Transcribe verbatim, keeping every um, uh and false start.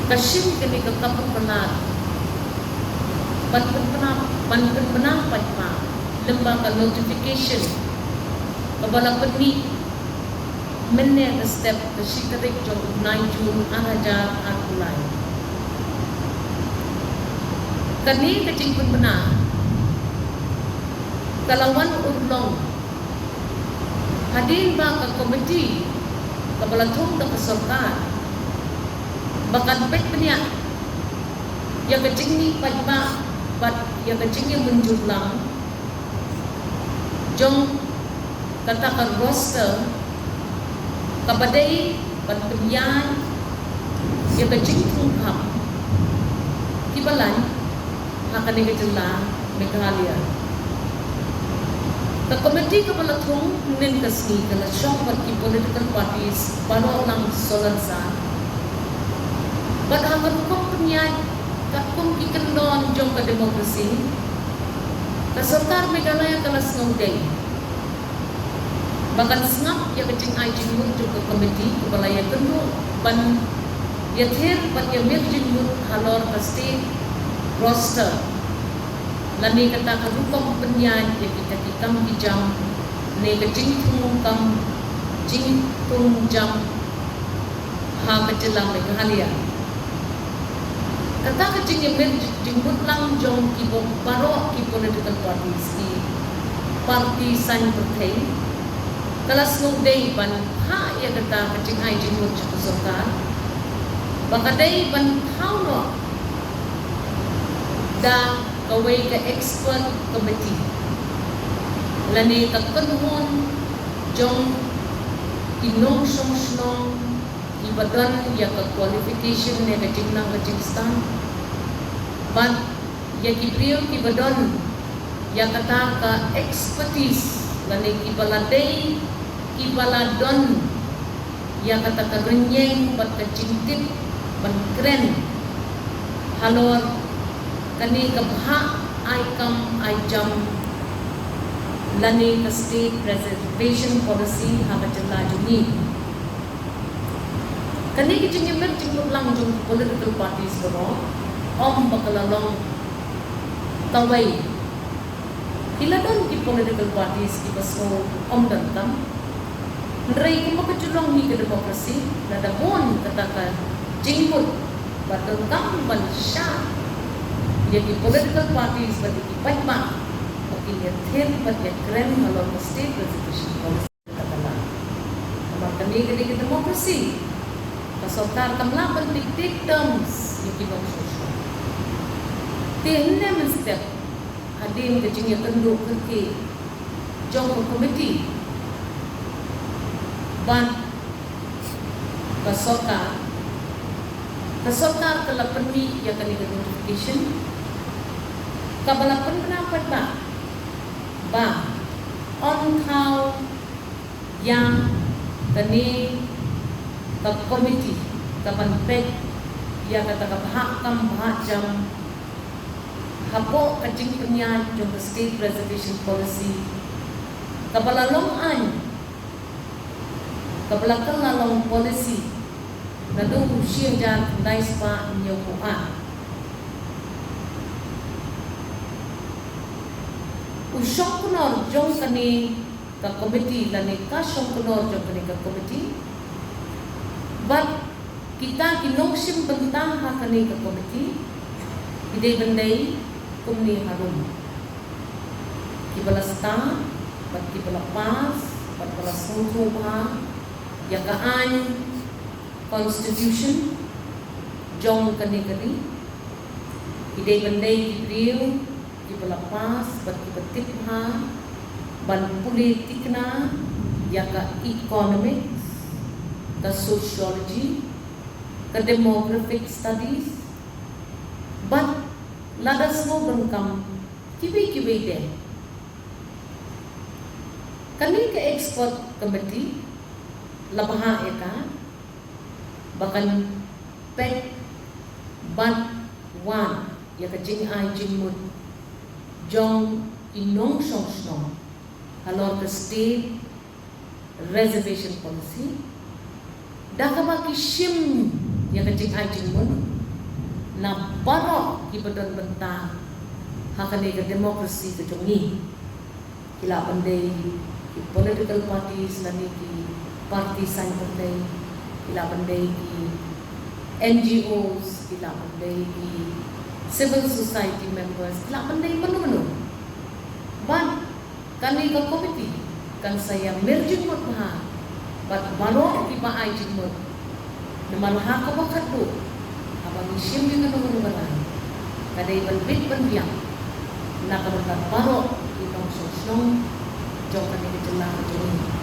Ka shim kane ka kam pynpaw ban pynpaw ban pynpaw paidbah lyngba ka notification kaba la pynmih mynne ka step ka shi tarik jong u bnai Jun ar hajar arphew lai. Kane ka jingpynpaw ka la wan urlong hadien ba ka komiti kaba la thung da ka sorkar ba kan peit bniah ïa ka jingmih paidbah bad ïa ka jingïamynjur lang jong kata ka roster kaba dei ban pynïaid ïa ka jingthung kam kiba lain ha kane ka jylla Meghalaya. Ka komiti kaba la thung mynne ka sngi ka la shong bad ki political parties baroh lang solan san bad ha ka rukom pynïaid katkum ki kyndon jong ka democracy. Ka sorkar Meghalaya ka la sngewdei ba kan sngap ïa ka jingai jingmut jong ka komiti kaba la ïakynduh ban ïathir bad ïamir jingmut halor ka state roster lane kata ka rukom pynïaid ïa kita ki kam ki jam ne ka jingthung kam jingthung jam ha ka jylla Meghalaya. Kata ka jingïamir jingmut lang jong kiba baroh ki political parties, ki parti saiñ pyrthei, ka la sngewdei ban phah ïa kata ka jingai jingmut jong ka sorkar ba ka dei ban thaw noh da kawei ka expert committee lane ka kynhun jong ki nongshong shnong kiba don ïa ka qualification ne ka jingnang ka jingstad bad ïa ki briew kiba don ïa kata ka expertise lane kiba la dei kiba la don ïa kata ka rynïeng bad ka jingtip ban kren halor kane ka bhah ai kam ai jam lane ka state preservation policy ha ka jylla jong ngi. Kane ka jingïamir jingmut lang jong political parties baroh ym ba ka la long kawei. Ki la don ki political parties kiba sngew ym donkam. Hynrei kumba ka ju long hi ka democracy, lada bun kata ka jingmut ba donkam ban shah ïa ki political parties bad ïa ki paidbah ba kin ïathir bad ïakren halor ka state preservation policy. Namar kane ka dei ka democracy. Ka sorkar kam lah ban dictate terms ïa ki nongshong shnong. Te hynne mynstep hadien ka jingïakynduh kyrkieh jong ka komiti bad ka sorkar, ka sorkar ka la pynmih ïa kane ka notification kaba la pynbna paidbah ba yn thaw ïa kane ka komiti kaban peit ïa kata ka bhah kam bhah jam hapoh ka jingpynïaid jong ka State Reservation Policy kaba la long aiñ, kaba la kylla long policy naduh u shi hajar khyndai spah hynñiewphew ar. U shongknor jong kane ka komiti lane ka shongknor jong kane ka komiti bad kita ki nongshim bynta ha kane ka komiti ki dei ban dei kumne harum: kiba la stad bad kiba la pass bad ba la sngewthuh bha ïa ka aiñ constitution jong kane ka ri. Ki dei ban dei ki briew kiba la pass bad kiba tip bha ban pule thikna ïa ka economics, ka sociology, ka demographic studies bad lada sngewbha kam kiwei kiwei de. Kane ka expert committee la bhah ïa ka ba kan peit bad wad ïa ka jingai jingmut jong ki nongshong shnong halor ka State Reservation Policy. Da kaba ki shim ïa ka jingai jingmut na baroh kiba don bynta ha kane ka democracy ka jong ngi. Ki lah ban dei ki political parties lane ki parti saiñ pyrthei, ki lah ban dei ki N G Os, ki lah ban dei ki civil society members, ki lah ban dei mano mano. Bad kane ka komiti kan sa ïa mir jingmut bha bad baroh kiba ai jingmut. Namar ha kaba khatduh, haba ngi shim ïa kano kano ka rai, ka dei ban bit ban biang na ka bynta baroh ki nongshong shnong jong kane ka jylla ka jong ngi.